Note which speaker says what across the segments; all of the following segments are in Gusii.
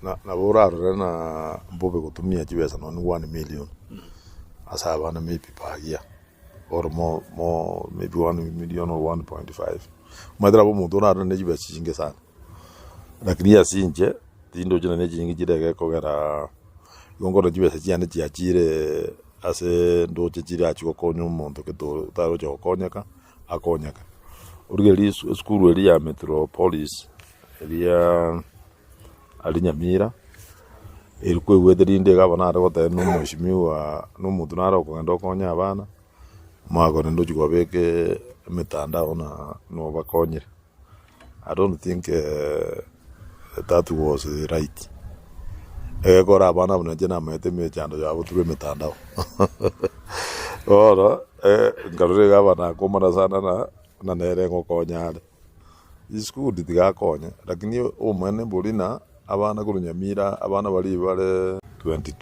Speaker 1: Nabo orarore na mbobe gotumia chibesa nonye one million ase abana maybe per year or more more maybe one million or 1.5. Omanyete nabo omonto orarore ne chibesa chinge sana, lakini ase inche tindochi nonye chinyinga chire egekogera igo nkorora chibesa chiane chiachire ase ndoche chirachi gokonya omonto gete otaroche gokonyeka akonyeke. Origererie esukuru eria ya Metropolis eria aria Nyamira, eri kwaigwete rinde iga abana nare goteba na omweshimiwa na omonto nare okogenda okonye abana, omwaka onde ndochi kobabeka emetandao na nobakonyire. I don't think that was right. Egekora abana abwo nainche namanyete emechando yabo through emetandao. Bono nkarora iga abana akomana sana na na nere ngokonya are. It's good tiga akonye, lakini obomaene mbori na abana korwa Nyamira, abana baria bare 22,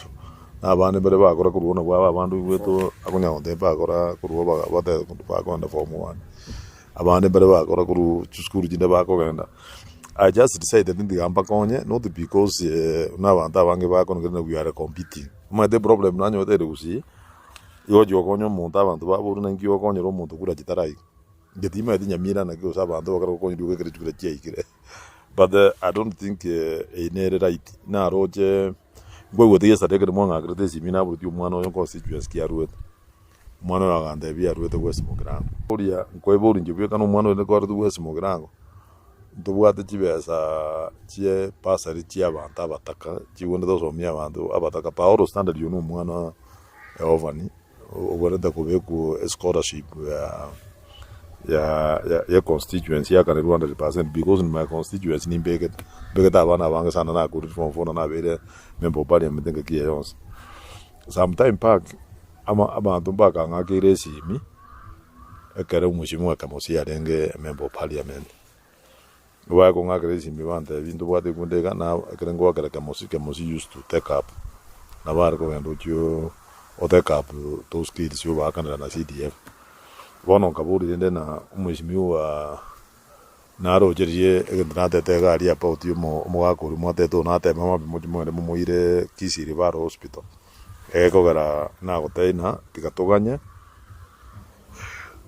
Speaker 1: na abande mbare bakora korwa bono bwabo abande oigwete akonya gontebia mbakora korwa obaga batebe bakogenda form one, abande mbare bakora korwa chisukuru chinde bakogenda. I just decided tiga mbakonye not because buna abanto abange bakonigera we are competing. Omanyete eproblem nanyowete ere gusii, igo ogochi gokonya omonto abanto baborwe naki ogokonyera omonto kura chitaraika. Inche timanyeti Nyamira naki gose abanto bakare gokonywa rioka ekero chikura chiaikire but I don't think eye nere right. Naroche nkwaigwete yesterday ekero mwang'akerete esimi naboretie omwana oyo constituency ki arwete, omwana oyo agantebia arwete West Mugirango. Oria nkoiborwa inche bweka na omwana oyo nigo arwete West Mugirango, ntobwate chibesa chie bursary chia abanto abataka chigwenerete gosomia abanto abataka. Paul Standard oyo na omwana orphan. Obwenerete kobekwa escholarship ya ya ya constituency yakane 200% because in my constituency nimbegete mbegete abana abange sana nakorire form four na nabeire member of parliament engaki eye yonsi. Sometime back ama abanto mbakang'akeire esimi ekero omweshimiwa Kemosi arenge member of parliament. Bakong'akera esimi bantebia ntobwate ekunde iga na ekero ngoakera Kemosi, Kemosi used to take up nabo are kogenda ochie o take up those kids obaakanera na CDF. Bono nkaboria rende na omweshimiwa narocherie egento natete iga aria about omo omogaka oria mwatete oyo nateba mambia mochie mogende momoire Kisii Referral Hospital, egekogera nagotebia ng'a tiga toganye.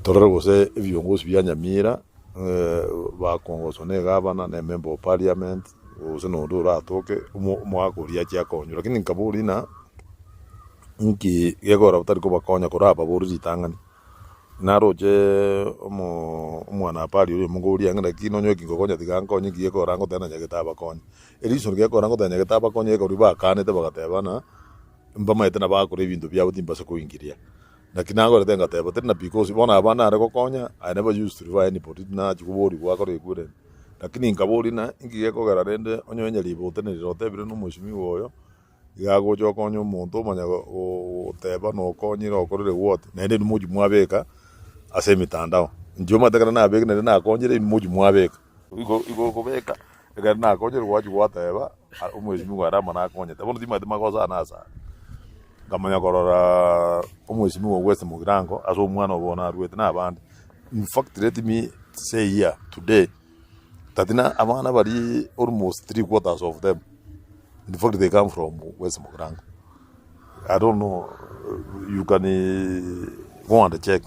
Speaker 1: Torore gose ebiongozi bia Nyamira bakongoswa na egavana na emember of parliament gose na onde oratoke omogaka oria achie akonywe. Lakini nkaboria ng'a nki gekogera batari kobakonya korababore ritang'ani. Naroche omo omwanapari oyomo nkoboria ng'a naki nonye eki nkokonya tiga nkonye nki gekogera ngoteba na Nyagete abakonye. Ereason gekogera ngoteba Nyagete abakonye ekerorio bakanete bagateba ng'a mbamaete nabo bagokora ebinto biabo timbasa koingiria. Naki nagorete ngateba, Teri na because bono aba nare gokonya, I never used to refer anybody, tinachi koborigwa akore ekwere. Lakini nkaboria ng'a inki gekogera rende onye nyaribo otenenire otebire na omweshimiwa oyo, iga agocha gokonya omonto omanya goteba nokonyire okorire what, naende inwe mochie mwabeka ase emitandao. Inche omanyete ekero nabekire naende nakonyire inwe mochie mwabeka. Igo igo okobeka, ekero nakonyire gwachia gwateba omweshimiwa ere amo nakonyete. Bono timanyeti magoso ane ase aya. Nkamanya korora omweshimiwa West Mugirango ase omwana obo bono arwete na abande. In fact let me say here today that na abana baria almost three quarters of them in fact they come from West Mugirango. I don't know you can go and check.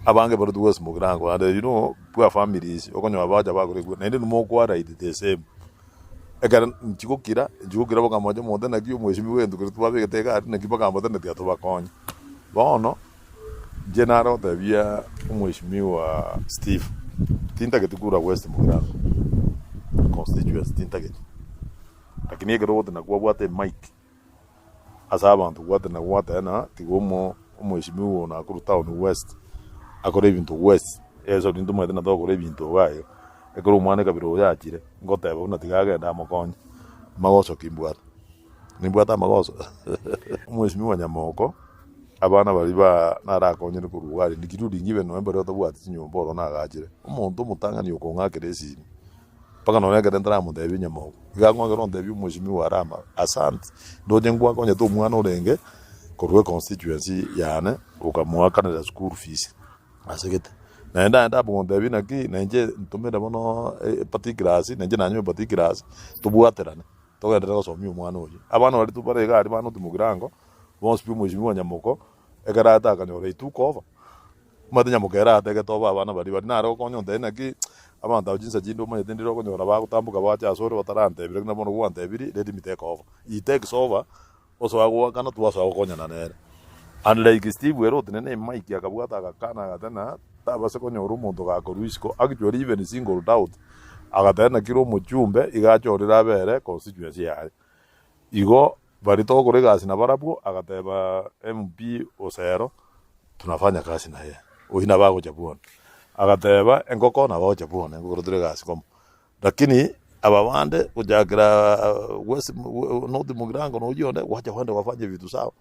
Speaker 1: Abange barwete West Mugirango and you know poor families okonyora bacha bakora ekura naende nimokwa right the same. Ekero nchigokira, nchigokira bakamocha omonto naki omweshimiwa egento keria twabegete iga aria naki bakamotebia tiga tobakonye. Bono, inche nare gotebia omweshimiwa Steve, tintageti kura West Mugirango constituency tintageti, lakini ekero ogoteba kwabwate emic ase abanto gwateba gwateba ng'a tiga omo omweshimiwa oyo nakorwa town west akore ebinto west, ase intwe tomanyete ng'a togokora ebinto iga iga. Ekero omwana ekabira oyo achire, ngoteba buna tiga agende amokonye, magoso ki mbwate? Nimbwate amagoso? Omweshimiwa Nyamoko, abana baria ba narakonyire korwa iga aria, including even nonye baria batabwati chinyomba oro nagachire, omonto omotang'ani okong'akera esimi, mpaka nonye ekero ntaramotebia Nyamoko, iga akong'akera ontebie omweshimiwa Arama, asante, ndoche ngwakonyete omwana orenge korwa econstituency yane, okamoakanera school fees. Ase gete. Naende aye ndabogontebia naki, na inche ntomere bono particulars, na inche nanywe particulars, tobwaterane, togenderere gosomia omwana oyio. Abana baria tobare iga aria bana otimugirango, bonsi pi omweshimiwa Nyamoko, ekero aete akanyora he took over. Omanyete Nyamoko ere ategete obe abana baria baria nare gokonya ontebie naki, abanto aba chinsa chinde omanyete ndire okonyora bagotamboka bache asore batarantebi lakini bono gwantebirie, let me take over. He takes over, Osoa goakana twasoa gokonyana nere. Unlike Steve ere otenene emic akabwata agakana agateba ng'a tabasa konyora omonto gakorwa isiko actually even singled out agateba ng'a kera omochumbe iga achorire abere constituency yaye. Igo baria togokora egasi nabarabwo agateba MP Osero tunafanya kazi naye oyio nabo agocha bwone. Agateba engoko nabo agocha bwone ngokora tore egasi komo. Lakini aba bande gochakera west north mugirango na oyio onde gwacha kogenda gwafanya ebinto sawa.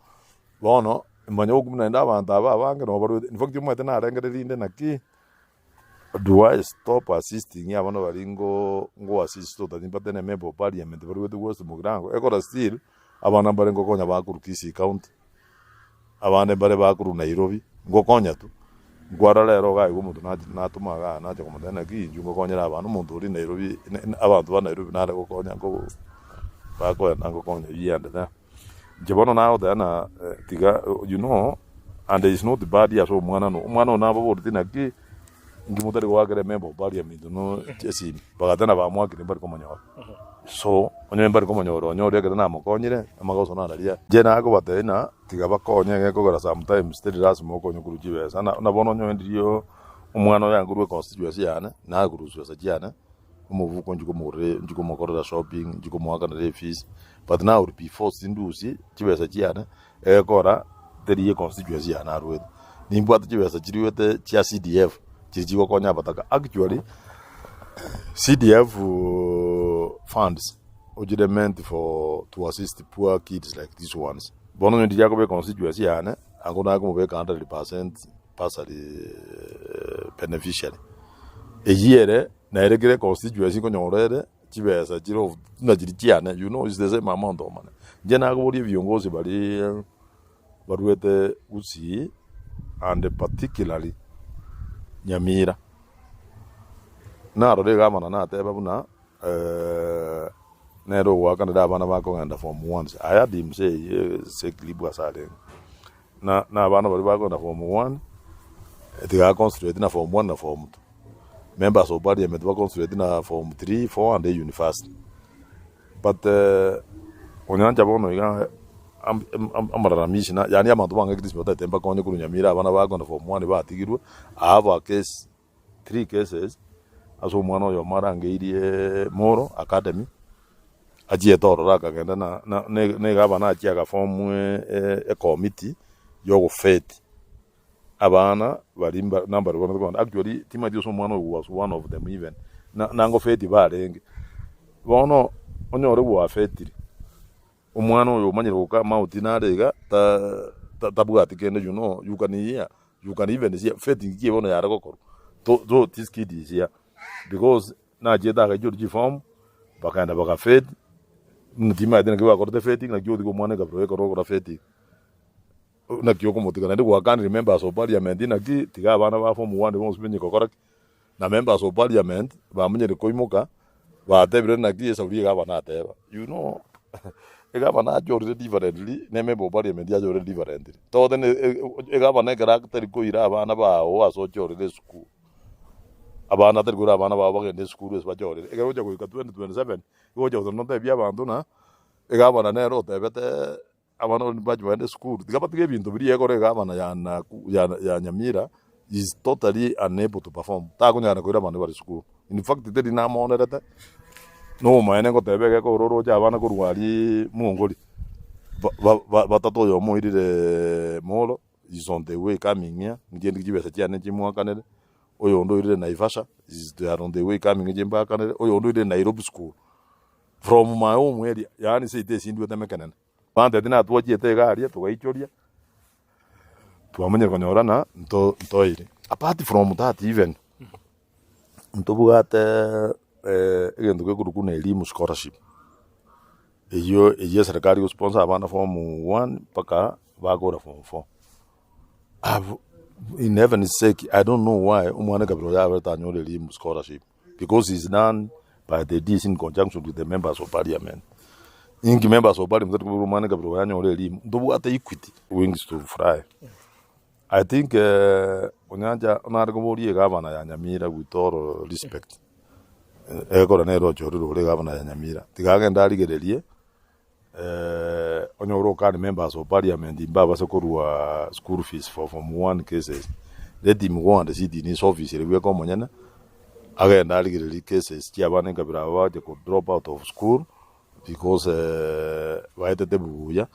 Speaker 1: Bono manya gokumia naende abanto aba abange nabo barwete in fact omanyete narengereria rinde naki do I stop assisting abana baria ngo ngo assist otari mbate na member of parliament barwete west mugirango ekora still abana mbare ngokonya bakorwa Kisii county. Abande mbare bakorwa Nairobi, ngokonya tu. Nkwarora rero iga iga omonto nachi natoma igaa nacha komotebia naki inchuo ngokonyera abana, omonto oria Nairobi abanto ba Nairobi nare gokonya nko bakoenda ngokonya here and there. Inche bono nagoteba ng'a tiga you know and is not bad ase omwana no, omwana oyo nababoreti naki inki motari goakera emember of parliament no esimi, bagateba bamwakire mbari komonyora. So, onye mbare komonyora onyore ekero namokonyire, amagoso nararia. Inche nakobatebia ng'a tiga bakonye egekogera sometimes teri lasima okonye korwa chibesa, na na bono onye ndirio omwana oyo akorwa econstituency yane, nakorwa chibesa chiane, omobuko nchi komogorera nchi komokorera shopping, nchi komoakanera efees, but now will be forced ndusie chibesa chiane, egekora teri econstituency yane arwete. Nimbwate chibesa chiriwete chia CDF, chiria chigokonya abataka actually. CDF funds ochire meant for to assist poor kids like these ones. Bono onye ndiria akobeka constituency yane, ango nakomobeka 100% bursary beneficiary. Eyio ere, nere kera econstituency nkonyora ere chibesa chire of buna chiria chiane, you know it's the same amount of money. Inche nakoboria ebiongozi baria baruete Gusii and particularly Nyamira. Narora egavana nateba buna nere ogoakanera abana bakogenda form ones. I heard him say ase eclip ase arenge, na na abana baria bakogenda form one, tiga concentrate na form one na form two. Members of parliament ba concentrate na form three, four and university. But onyancha bono iga amalalamishi na yaani abanto bang'akire chibatete mbakonye korwa Nyamira abana bakogenda form one batigirwe, I have a case, three cases, ase omwana oyomo arangeirie Molo academy, achiete ororo akagenda na na egavana achie agaform ecommittee ya ogofeti abana baria mba nambari bono kogenda actually timanyeti gose omwana oyo was one of them even, na nangofeti barenge. Bono onyore gwafetire, omwana oyo omanyire gokama out nare iga ta tabwati kende you know you can hear, you can even see feting ki bono yare gokorwa to to this kid is here because nachiete agaichorwa chiform bakaenda bagafet, buna timanyeti naki bakorete feting naki otiga omwana ekabira ekero ogokora feting. Naki okomotiga naende gwakanire members of parliament naki tiga abana ba form one bonsi bamenye gokora ki? Na members of parliament bamenyire koimoka batebire naki esauri egavana ateba. You know egavana achorire differently ne member of parliament achorire differently. Togote ne egavana ekero atari koira abana bao ase ochorire esukuru, abana atari koira abana bao bagende esukuru ase bachorire, ekero ogocha goika 2027 igo ogocha goteba notebie abanto ng'a egavana nere otebete. Abana baria mbache bagende esukuru, tiga batige ebinto biria ekero egavana ya Naku ya ya Nyamira is totally unable to perform, takonyara koira abana bare esukuru. In fact teri namonerete, na obomaene ngoteba egekogera oroche abana korwa aria mwongori, ba ba ba batato oyomo oirire molo is on the way coming here, inche ndike chibesa chiane chimwakanere, oyonde oirire Naivasha is they are on the way coming chimbakanere, oyonde oirire Nairobi school. From my home area, yaani seito esindwete emekenene. Bantebia natwachiete iga aria togaichoria, twamanyire konyora ng'a nto ntoire. Apart from that even, ntobwate egento gekorokwa buna elimu scholarship, eywo eywo eserekari egosponsor abana form one mpaka bakora form four. Abwo. In heaven's sake, I don't know why omwana ekabira oyo aberete anyore elimu scholarship because it's done by the DC in conjunction with the members of parliament. Inki members of parliament tari kobera omwana ekabira oyo anyore elimu? Ntobwate equity. Wings to fly. I think Onyancha nare koboria egavana ya Nyamira with all respect, egekora nere ochorire ore egavana ya Nyamira, tiga agende arigererie onyore okane members of parliament mbabase korwa school fees for form one cases, let him go and sit in his office ere bweka omonyene, agende arigererie cases chia abana ekabira aba bache ko drop out of school because baetete buya.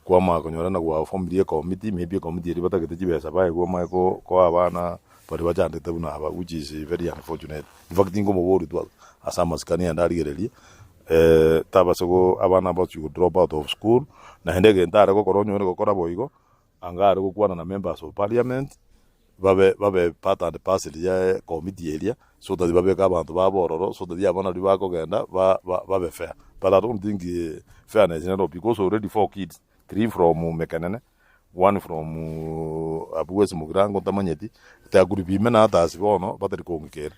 Speaker 1: Kwamanya konyora na gwaformirie ecommittee, maybe ecommittee eria batagete chibesa baegwe bamanye ko koa abana baria bachandete buna aba which is very unfortunate. In fact nkomoboria tu ase amasikani naende arigererie tabasa go abana bachia go drop out of school, naende egento are gokora onyore gokora boigo, anga are gokwana na members of parliament, babe babe part and parcel ya ecommittee eria, so that babeke abanto babo ororo, so that abana baria bakogenda ba ba babe fair. But I don't think fairness nero because already four kids, three from Mekenene, one from abwo ase Mugirango ntamanyeti, they could be many others bono batari kong'ikera.